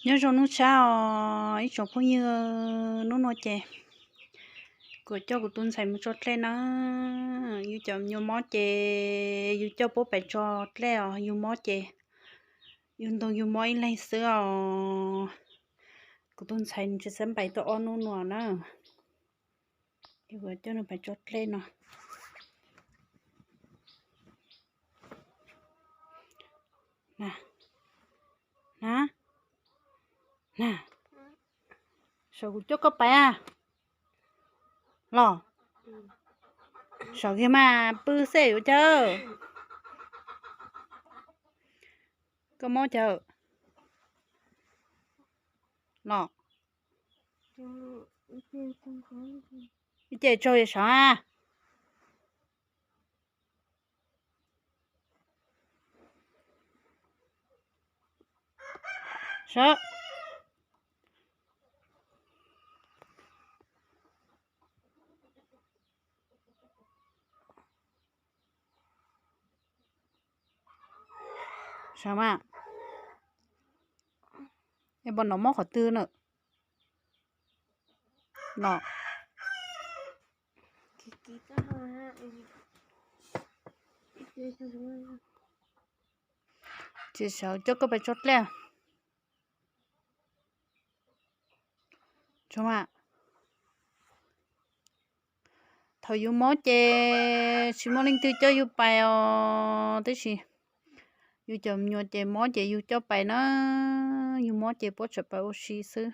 Nyob zoo hnub tshiab os ib tsoom phooj ywg, hnub no ces kuv coj kuv tus ntxhais mus tso dlej na. Yus cov me nyuam mob ces yus coj puab pais tso dlej os, yus mob ces yus ntoo yus mob ib leeg xwb os. Kuv tus ntxhais nws tsis xav pais tau ob hnub no na, es kuv coj nws pais tso dlej no. Na, na, na, saum kuv coj koj pais a los. Saum kiag mas pw xwb yuav cas. Koj mob cas los. Ib ce tsaug sav a. Sav, sav mas, es puas nov mob qhov twg na? No, tsis sawv coj koj pais tso dlej. Thaum yus mob ces tsis muaj leej twg coj yus pais os, tab sis yus cov me nyuam ces mob ces yus coj pais na, yus mob ces puab tseem pais ua si xwb.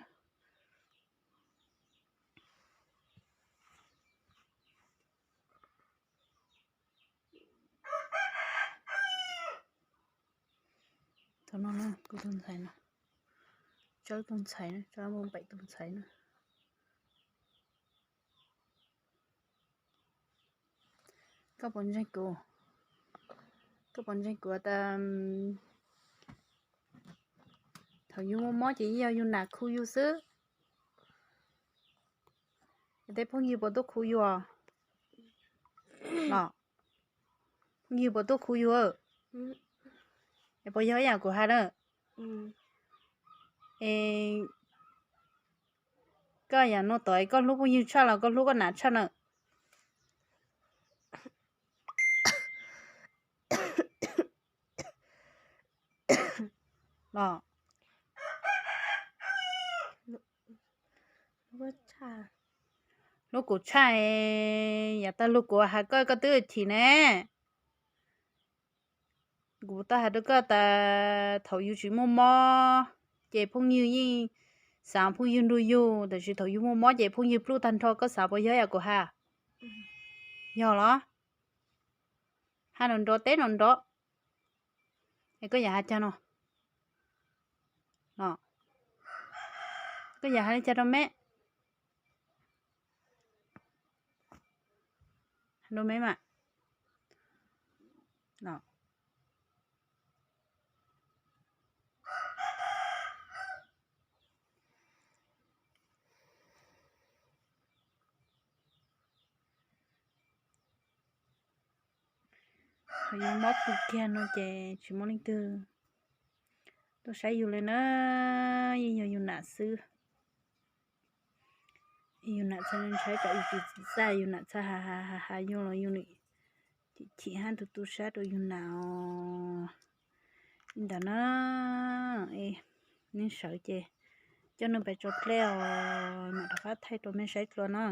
Thaum no kuv tus ntxhais no, Tsawb tus ntxhais, Tsawb Moo Pem tus ntxhais na. Koj puas ntseeg kuv? Koj puas ntseeg kuv tas thaum yus muaj mob ces yeej yog yus nam khu yus xwb. Tej phooj ywg puas tuaj khu yus? Los, phooj ywg puas tuaj khu yus? Es puas yog ib yam kuv hais na? Es koj yam no tod koj hlub phooj ywg tshaj los koj hlub koj nam tshaj na? Los, hlub kuv tshaj, yav tag lug kuv hais koj koj twb chim ne. Kuv tau hais rau koj tas thaum yus tsis muaj mob ces phooj ywg yeej xav phooj ywg nrug yug, tab sis thaum yus muaj mob ces phooj ywg pluj tag nrho, koj xav puas yog yam kuv hais? Yog los? Hais nrov nrov, teb nrov nrov. Es koj yam hais cas no? Koj yam hais li cas rau me? Hais rau me mas. Thaum yus mob tu kiag no ces tsis muaj leej twg tuaj saib yus li na, yeej yog yus nam xwb. Yus nam txhaj ntshai tsam yus tsis txim txaj, yus nam txhaj has has has has yus los yus nim chim chim hab tu tu sab rau yus nam os. Li ntawd na, nej sawv ces coj nws pem tso dlej os, mam rov qab thaij rau mej saib dlua na.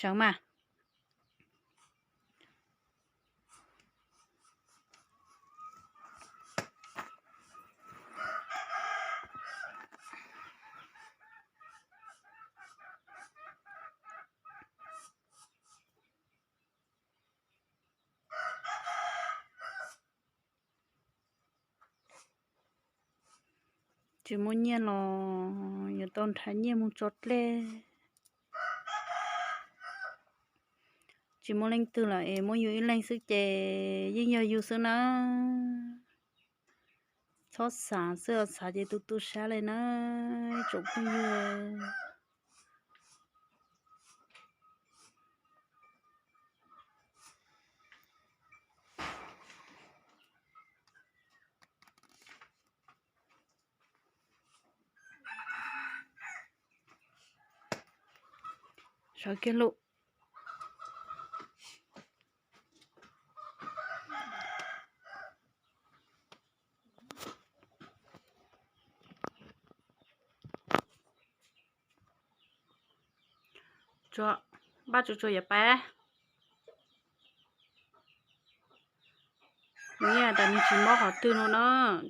Sawv mas. Tsis muaj nyiaj los yuav tau nrhav nyiaj mus tso dlej. Tsis muaj leej twg lawm es muaj yus ib leeg xwb ces yeej yog yus xwb na. Txhob xav xwb, xav ces tu tu sab li na, tsoom phooj ywg. Kiag lub. Npaj tsuag tsuag yuav pab. Nws yeej hais tias nws tsis mob qhov twg no na,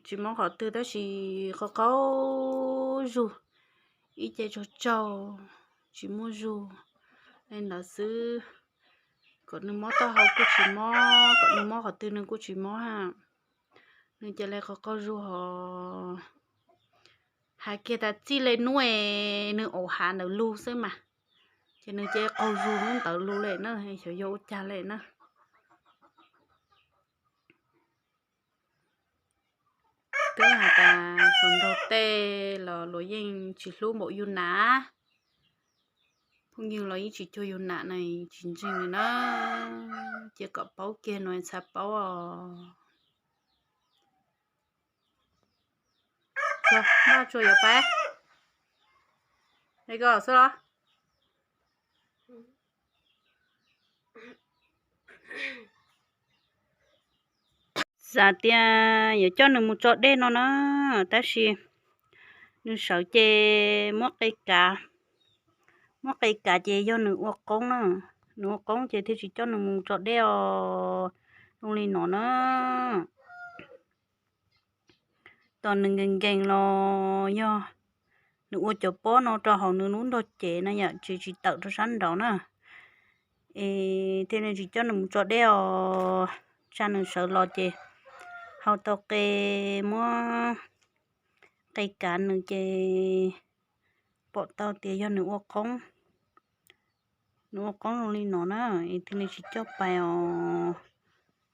tsis mob qhov twg tab sis qaug qaug zug, ib ce tsaug tsaug, tsis muaj zug li ntawd xwb. Kom nws mob taub hau kuj tsis mob, kom nws mob qhov twg nws kuj tsis mob ha. Nws cia li qaug qaug zug hos hais kiag tas txij li hnub nws aum hav ntawd lug xwb mas, ces nws cia li qaug zug hnub ntawd lug li na, xyov yog ua cas li na. Twb hais tas hluas nraug tej los luag yeej tsis hlub npaum yus nam, phooj ywg los yeej tsis cuag yus nam na, tsis ntseeg li na. Cia kom paub kiag no txhaj paub os. Npaj tsuag yuav pab. Li ko xwb los? Xav tias yuav coj nws mus tso dej no na, tab sis nws sawv ces muab qe kav, muab qe kav ces yog nws ua qoob na, nws ua qoob ces thiaj tsis coj nws mus tso dej os, zoo li no na. Tos nws nkees nkees los yog nws ua cov pob no rau hauv nws lub nrog cev na yom, ces tsis tawm rau sab nraud na, es thiaj li tsis coj nws mus tso dej os. Tsa nws sawv los ces hau tau qe, muab qe kav nws ces pom tau tias yog nws ua qoob, nws ua qoob zoo li no na, es thiaj li tsis coj pais os.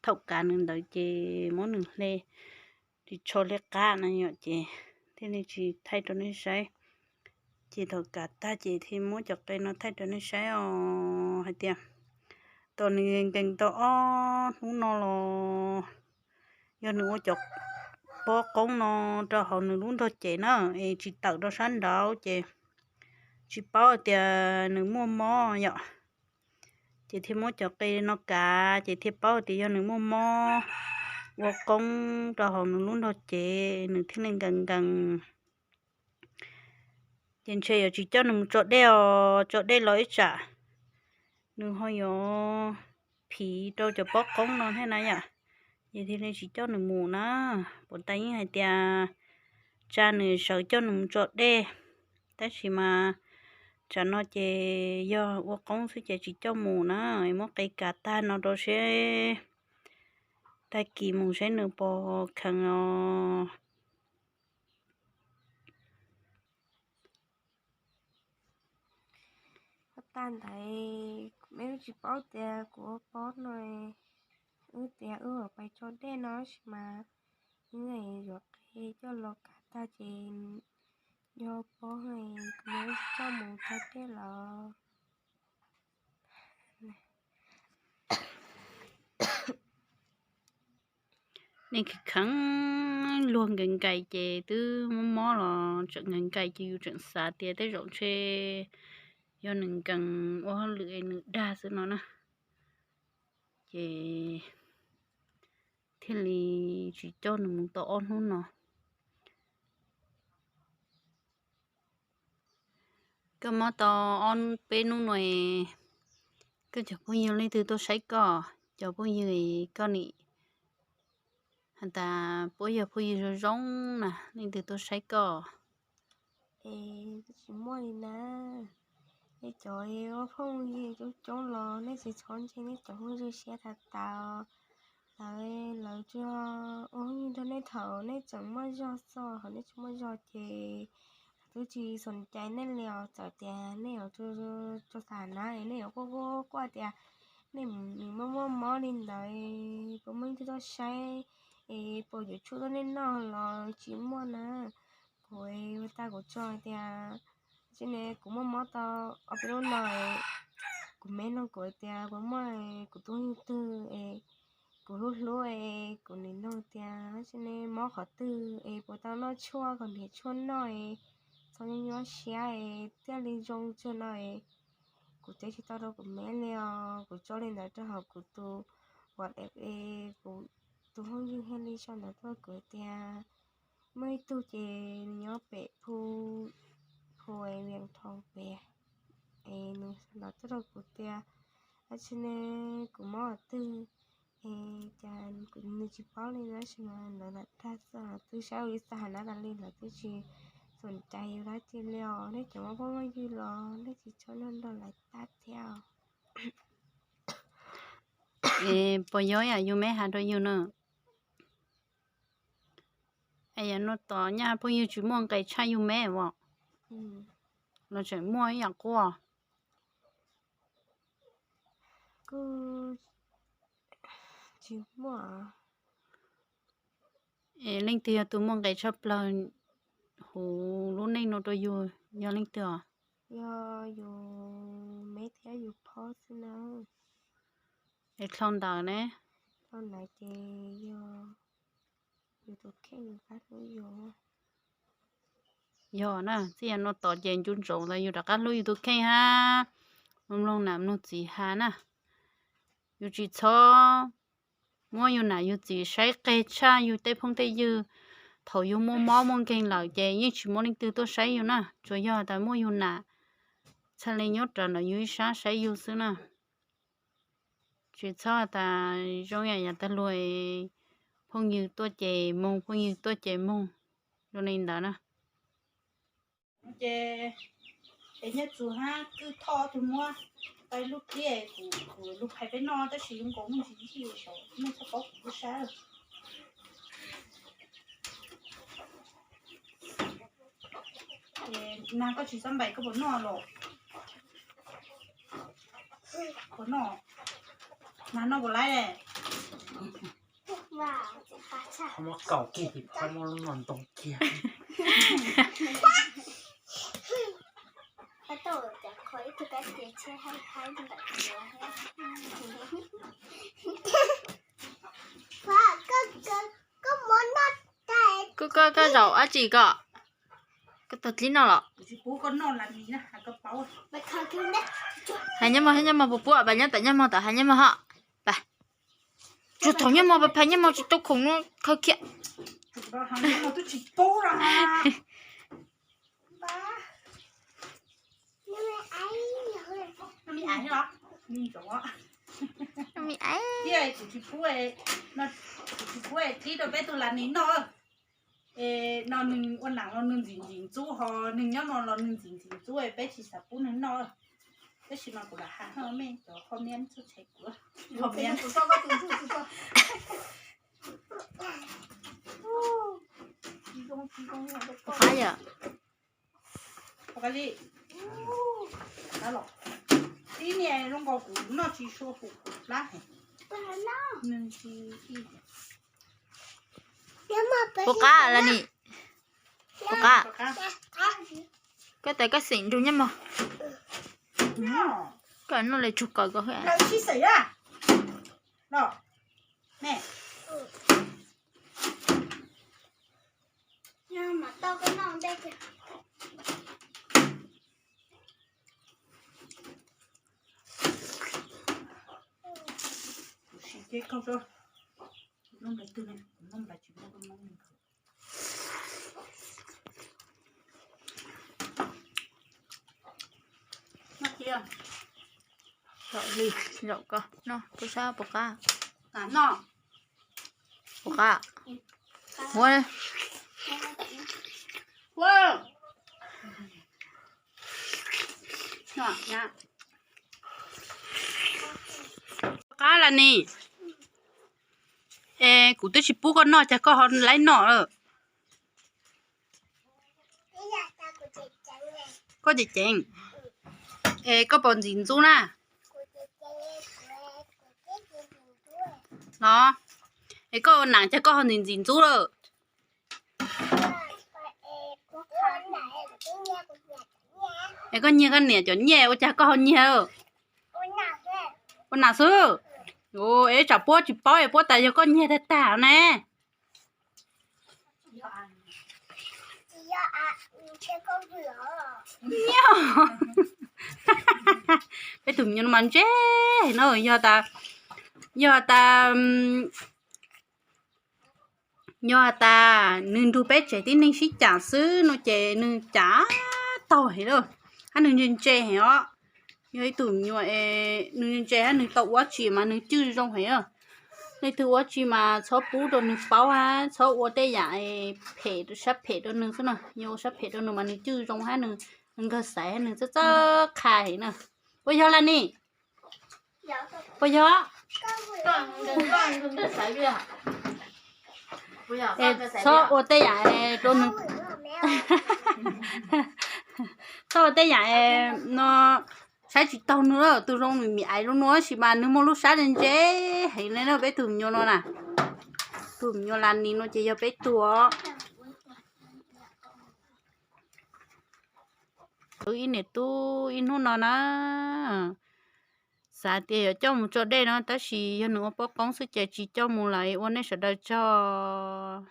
Thaum kav nws ntawd ces muab nws hle, tsis tsho liab qab na yom, ces thiaj li tsis thaij rau nej saib. Ces thaum kav tag ces thiaj muab cov qe no thaij rau nej saib os, hais tias tos nws nkees tau ob hnub no los yog nws ua cov pob qoob no rau hauv nws lub nrog cev na, es tsis tawm rau sab nraud ces tsis paub hais tias nws muaj mob yom. Ces thiaj muab cov qe no kav ces thiaj paub tias yog nws muaj mob ua qoob rau hauv nws lub nrog cev, nws thiaj li nkees nkees. Ces ntshe yuav tsis coj nws mus tso dej os, tso dej los ib tsam nws ho yuav phiv rau cov pob qoob no thiab na yom. Ces thiaj li tsis coj nws mus na. Puas tas yeej hais tias tsa nws sawv coj nws mus tso dej, tab sis mas tsam no ces yog ua qoob xwb ces tsis coj mus na. Muab qe kav tag no rau seb tag kis mus seb nws puas kheev os. Tag ntawd kuv me wb tsis paub tias kuv ua pob no, wb tias wb pais tso dej no tab sis mas wb yuav qe coj los kav tag ces yog pob, kuv me wb tsis coj mus tso dej lawm. Nej kheev kheev luag nkees nkees ces twb mob mob los tseem nkees nkees ces yus tseem xav tias tej zaum ntshe yog nws nkees ua hauj lwm es nws dag xwb no na. Ces thiaj li tsis coj nws mus tau ob hnub no. Koj mob tau ob peb hnub no, koj cov phooj ywg leej twg tuaj saib koj? Cov phooj ywg koj nim has tas puab yog phooj ywg zoo zoo na, leej twg tuaj saib koj? Es tsis muaj li na. Nej cov ua phooj ywg coob coob los nej tsis txhob ntseeg nej cov phooj ywg siab tas tas. Lawv, lawv tsuas ua phooj ywg nrog nej thaum nej tseem muaj zog xwb, thaum nej tsis muaj zog ces lawv twb tsis xom cai nej li os. Txawm tias nej yuav tso tas na, nej yuav quaj quaj quaj tias nej nws muaj muaj mob li ntawd, puas muaj leej twg tuaj saib es puas yuav tshuaj tuaj nej noj los tsis muaj na. Kuv ua tas kuv tso tias, tsis ne kuv muaj mob tau ob peb hnub no, kuv me nug kuv tias puas muaj kuv tus phooj ywg twg es kuv hlub hlub es kuv nim nug tias tsis ne mob qhov twg es puas tau noj tshuaj, kom nrhiav tshuaj noj es txhob nyuaj nyuaj siab es thiaj li zoo tsawg no es kuv teb tsis tau rau kuv me li os. Kuv tso li ntawd rau hauv kuv tus WhatsApp es kuv tus phooj ywg thiaj li sau ntawv tuaj rau kuv tias muaj ib tug ces nws nyob pem phu, phu Vias Thoo pem, es nws sau ntawv tuaj rau kuv tias dab tsi ne, kuv mob qhov twg, es cas nws tsis paub li. Tab sis mas lawv lam dag xwb, lawv twb saib ua ib xav hais na tas li, lawv twb tsis txom cai yus dab tsi li os. Nej cov muaj phooj muaj ywg los nej tsis txhob nrog nrog lawv tag thiab. Puas yog yam yus me hais rau yus na? Es yam no tom nyaj phooj ywg tsis muaj nqis tshaj yus me os, los tseem muaj ib yam quaj. Es leej twg yog tus muaj nqis tshaj plaws huv lub neej no rau yus, yog leej twg os? Yog yus me thiab yus phob xwb na. Es dhau ntawd ne? Dhau ntawd ces yog yus tus kheej qab hlub yus. Yog na, txij yam no tom ces ncu ntsoov ntawd yus rov qab hlub yus tus kheej hab mloog nam mloog txiv has na. Yus tsis txhob muab yus nam yus txiv saib qeg tshaj yus tej phooj tej ywg. Thaum yus muaj mob muaj nkeeg lawm ces yeej tsis muaj leej twg tuaj saib yus na, tsuas yog tas muaj yus nam txhaj le nyob rawv ntawm yus ib sab saib yus xwb na. Tsis txhob tas zoo yam yam tag luag, phooj ywg tuaj ces moog, phooj ywg tuaj ces moog, zoo li ntawd na. Ces es Nyiaj Txus hab Kwj Thoj tug muab tau lub clip kuv lug phais peb noj, tab sis zoo nkaus muaj ntsis yij saum, nej txhob paub kuv lub sab. Nag koj tsis xab npais koj puas noj los? Puas noj? Nag noj puas laib? Muab kaus kiag ces phab muab lub no ntoo kiag. Koj, koj, koj zaum dab tsi koj? Koj tau dlib noj los? Hais Nyiaj Mog, hais Nyiaj Mog puas pub, pab nyob tom Nyiaj Mog tom, hais Nyiaj Mog hos. Pab, tsuag thaum Nyiaj Mog pab, phais Nyiaj Mog tsis tau khoom no khaws khiam. Kuv tsis pub dlib rau peb tug Lanis noj. Es no nws ua nam los nws ntxim ntxim ntxub, ho nws nyob no los nws ntxim ntxim ntxub, peb tsis xav pub nws noj. Tab sis mas kuv lam has mej cov comment txhua tshais kuv. Qab yom. Tib niag zoo nkaus kuv noj tsis sua kuv plab. Puas qab Lanis? Puas qab? Koj tas koj xeem nrug Nyiaj Mog. Koj noj le tsug kaus koj. Zaum li, zaum koj noj, kuv sab puas qab? Puas qab? Muab. Qab Lanis. Es kuv twb tsis pub koj noj cas koj ho laib noj lawm. Koj ceev ceev. Es koj puas ntxim ntxub na? Los, es koj ua nam cas koj ho ntxim ntxim ntxub lawm? Es koj nyiag koj niam cov nyiaj ua cas koj ho nyiag lawm? Ua nam xwb. Es tsam puab tsis paub es puab tas yog koj nyiag tag tag na. Nyiaj. Tus me nyuam no mas ntse heev no, yog tas, yog tas, yog tas nws nrug peb tsev tib neeg sib cav xwb no ces nws cav taug heev lawm, hab nws ntse ntse heev os. Yog ib tug me nyuam, nws ntse ntse hab nws tau ua tsi mas nws cwj zoo heev. Leej twg ua tsi mas txhob pub rau nws paub hab txhob ua tej yam phem, sab phem rau nws xwb na. Yog ua sab phem rau nws mas nws cwj zoo hab nws nkawg xaiv hab nws txawj txawj qha heev na. Puas yog Lanis? Puas yog? Txhob ua tej yam rau nws, txhob ua tej yam no, saib tsis taug nws. Tus zoo nws me aiv zoo no tab sis mas nws muaj lub sab ntse ntse heev li na. Peb tug me nyuam no na, tus me nyuam Lanis no ces yog peb tug os. Ib niam tub ib hnub no na, xav tias yuav coj mus tso dej no tab sis yog nws ua poj qoob xwb ces tsis coj mus lawm, ua nej sawv daws tsaug.